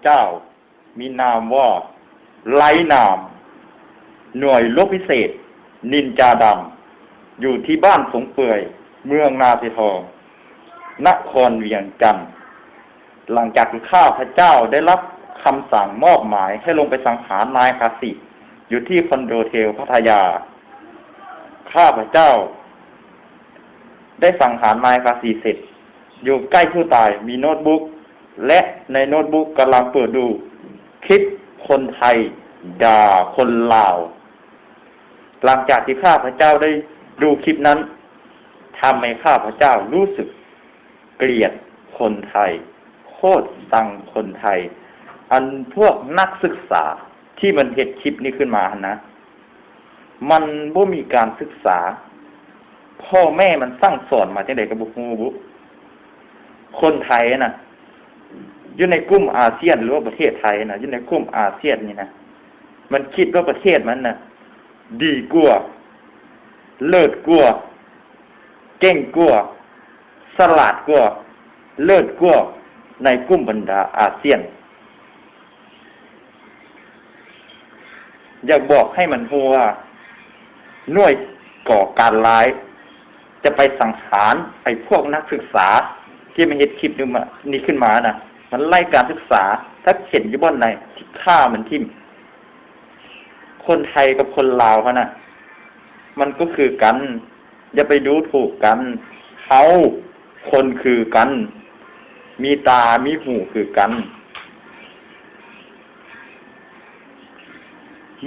ເຈົ້າມີນາມວ່າໄລນາມ, ໜ່ວຍລົບພິເສດນິນຈາດຳ ຢູ່ທີ່ບ້ານສົງເປື່ອຍ ເມືອງນາເຊທອງ ນະຄອນວຽງຈັນ. ຫຼັງຈາກທີ່ຂ້າພະເຈົ້າໄດ້ຮັບຄຳສັ່ງມອບໝາຍໃຫ້ລົງໄປສັງຫານນາຍຄາຊິ ຢູ່ທີ່ຄອນໂດເທວພັດທະຍາ, ຂ້າພະເຈົ້າໄດ້ສັງຫານນາຍຄາຊິເສັດ ຢູ່ໃກ້ຜູ້ຕາຍມີໂນ້ດບຸກ ແລະ ໃນໂນ້ດບຸກກຳລັງເປີດດູຄລິບຄົນໄທດ່າຄົນລາວ. ຫຼັງຈາກທີ່ຂ້າພະເຈົ້າໄດ້ດູຄລິບນັ້ນ ທຳໃຫ້ຂ້າພະເຈົ້າຮູ້ສຶກກຽດຄົນໄທ, ໂຄດຊັງຄົນໄທ. ອັນພວກນັກສຶກສາທີ່ມັນເຮັດຄລິບນີ້ຂຶ້ນມາຫັ້ນນະ, ມັນບໍ່ມີການສຶກສາ, ພໍ່ແມ່ມັນສັ່ງສອນມາຈັ່ງໃດກໍບໍ່ຮູ້ບຸ. ຄົນໄທນະ ຢູ່ໃນກຸ່ມອາຊຽນ ຫຼືວ່າປະເທດໄທນະ ຢູ່ໃນກຸ່ມອາຊຽນນີ້ນະ, ມັນຄິດວ່າປະເທດມັນນະ ດີກວ່າ, ເລີດກວ່າ, ເກັ່ງກວ່າ, ສະຫຼາດກວ່າ, ເລີດກວ່າໃນກຸ່ມບັນດາອາຊຽນ. ຢາກບອກໃຫ້ມັນຮູ້ວ່າ ໜ່ວຍກໍ່ການຮ້າຍຈະໄປສັງຫານໄອ້ພວກນັກສຶກສາທີ່ມາເຮັດຄລິບນີ້ມາ ນີ້ຂຶ້ນມານະ, ມັນໄຮ້ການສຶກສາ. ຖ້າເຫັນຢູ່ບ່ອນໃດ ຊິຂ້າມັນຖິ້ມ. ຄົນໄທກັບຄົນລາວເຮົານະ ມັນກໍຄືກັນ. ຢ່າໄປດູຖູກກັນ. ເຮົາຄົນຄືກັນ, ມີຕາມີຫູຄືກັນ.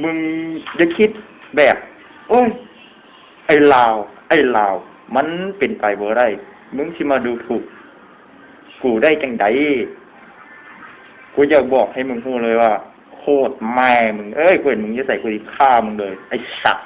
ມຶງຢ່າຄິດແບບ ໂອ້ຍ ໄອ້ລາວ, ໄອ້ລາວ, ມັນເປັນໄປບໍ່ໄດ້. ມຶງຊິມາດູຖູກກູໄດ້ຈັ່ງໃດ? ກູຢາກບອກໃຫ້ມຶງຮູ້ເລີຍວ່າ ໂຄດແມ່ມຶງເອີຍ, ກູເຫັນມຶງຢູ່ໃສ ກູຊິຂ້າມຶງເລີຍ ໄອ້ສັດ.